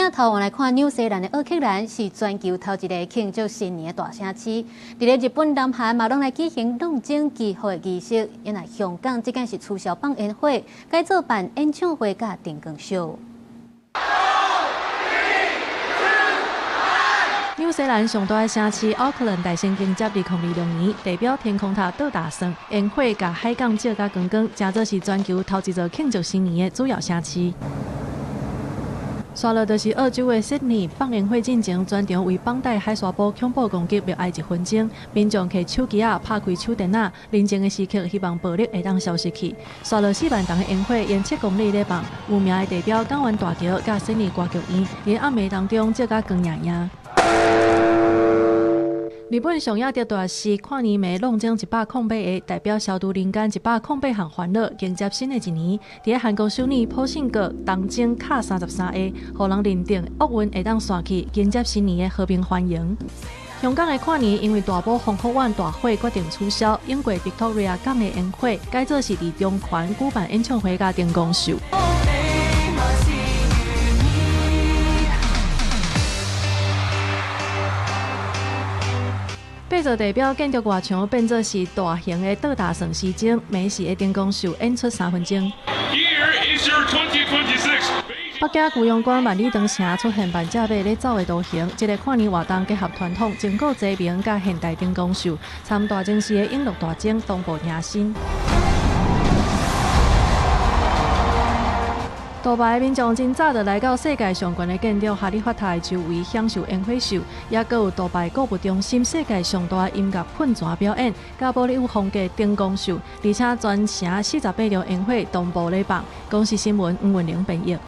鏡頭換來看紐西蘭的奧克蘭是全球頭一个慶祝新年的大城市。佇咧日本、南韓嘛攏來舉行挵鐘祈福的儀式。因為香港這擺是取消放煙火，改做辦演唱會佮燈光秀。紐西蘭上大的城市奧克蘭大聲迎接2026年，地標天空塔倒大算，煙火共海港照甲光光，成做是全球頭一座慶祝新年的主要城市。紲落就是澳洲的悉尼，放煙火進前，全場為綁帶海沙埔恐怖攻擊默哀一分鐘，民眾提手機仔拍開手電仔，寧靜的時刻，希望暴力會當消失去。紲落4萬重的煙火沿7公里咧放，有名的地標港灣大橋佮悉尼歌劇院，佇暗暝當中照甲光焱焱。日本上野大市跨年暝挵鐘108个，代表消除人間108項煩惱，迎接新的一年。佇韓國首爾普信閣銅鐘敲33下，予人認定厄運會當散去，迎接新年的和平歡迎。香港的跨年因為大埔宏福苑大火決定取消，英國維多利亞港的煙火改做是佇中環舉辦演唱會佮燈光秀。八座地標建築外牆變做是大型的倒大算時鐘，暝時的燈光秀演出3分鐘。北京居庸關萬里長城出現萬隻馬咧走的圖形，這个跨年活動結合傳統中國雞鳴佮現代燈光秀，參大鐘寺的永樂大鐘同步迎新。杜拜的民眾真早就來到世界上懸的建築哈利法塔的周圍享受煙火秀，也閣有杜拜購物中心世界上大的音樂噴泉表演，佮寶麗有風格燈光秀，而且全城48條煙火同步咧放。公視新聞吳文玲編譯。